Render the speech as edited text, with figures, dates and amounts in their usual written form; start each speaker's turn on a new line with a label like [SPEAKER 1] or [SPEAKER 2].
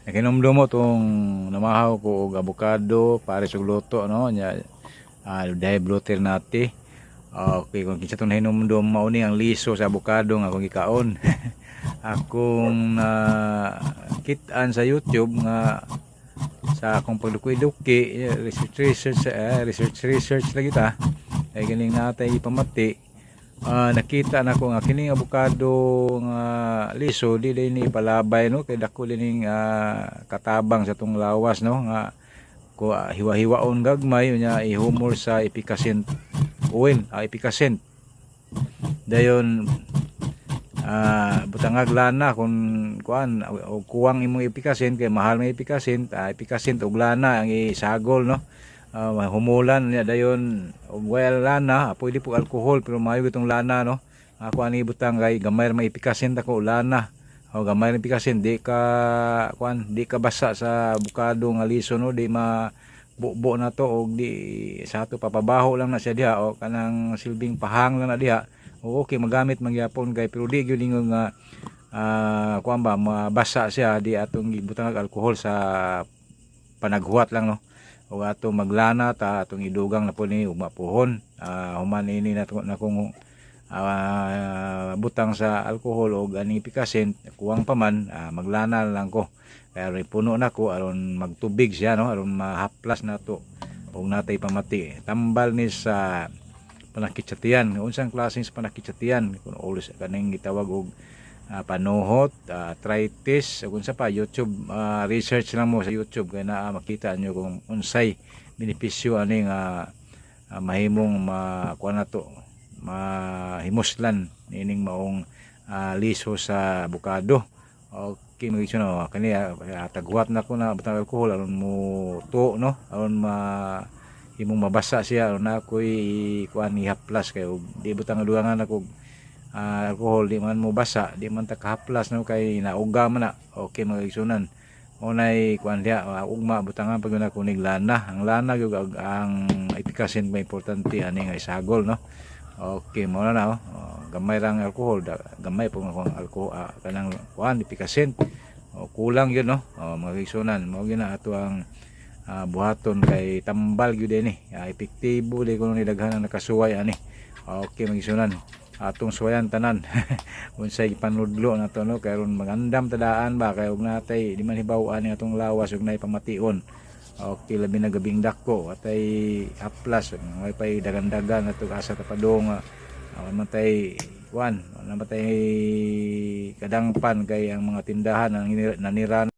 [SPEAKER 1] Nakinomdom mo tong namahaw ko og abokado pares og luto, no? Nya dahil blotter nati. Okay, kung kinsa tong nahinomdom, mao ni ang liso sa abokado nga akong gikaon. Akong kit-an sa YouTube nga sa akong pagduki-duki, research research, research research lagi ta ay ganing natay ipamati. Nakita na ko nga kining abokado nga liso di din ni ipalabay, no, kay dako dining katabang sa tong lawas, no, nga ko hiwa-hiwaon gagmay, unya ihumol sa Efficascent oil, Efficascent, dayon butangag lana kung kuan o kuwang imong Efficascent kay mahal may Efficascent, Efficascent ug lana ang isagol, no. Humulan niya dayon og well lana, pwede po alcohol pero maayo itong lana, no. Ako ani butang kay gamay ra may Efficascent ako, lana o gamay ra Efficascent, di ka kuan, di ka basa sa abokado nga liso, no, di ma bubo na to og di sa ato papabaho lang na siya diha o kanang silbing pahang lang na diha o okay magamit magyapon kay pero di gyud ingon nga kuan ba mabasa siya. Di atong gibutang og alcohol sa panaghuwat lang, no, o ato maglana ta, atong idugang na po ni ugma puhon. Human ini na na kung butang sa alcohol og aning Efficascent, kuwang pa man, maglana lang ko kaya puno na ko aron magtubig siya, no, aron mahaplas na to og natay pamati. Tambal ni sa panakit sa tiyan. Unsang klaseng sa panakit sa tiyan kung ulos kaning gitawag og panuhot, arthritis ug unsa pa. YouTube, research lang mo sa YouTube kay naa makita nyo kung unsay benepisyo ani nga mahimong makuha na to, mahimuslan nining maong liso sa abokado. Okay mga igsoon, no, kani taghuwat na ko na butang alcohol aron mo tuo, no, aron ma imong mabasa siya, aron na ako'y kuan ihaplas kay og di butang dugangan ako alcohol, di man mo basa, di man ta kahaplas, no, kay nauga man na. Okay mga igsunan, mao nay kuan diha. Ugma butangan pag na kunig lana, ang lana gyud ang Efficascent may importante ani nga isagol, no. Okay, mao na na oh. Oh, gamay ra ang alcohol da, gamay po nga akong alcohol, kanang kuan Efficascent oh, kulang yun, no. Oh, mga igsunan, mao gyud na ato ang buhaton kay tambal gyud ini, epektibo di kuno ni, daghan ang nakasuway ani. Okay mga igsunan, atong suwayan tanan unsay gipanudlo na to, no, kay aron magandam tadaan ba kay og natay di man hibaw-an ni atong lawas ug nay pamation. Okay, labi na gabing dako atay haplas may pay dagan-dagan ato asa ta padung, man tay kuan, wala man tay kadangpan kay ang mga tindahan ang nanira.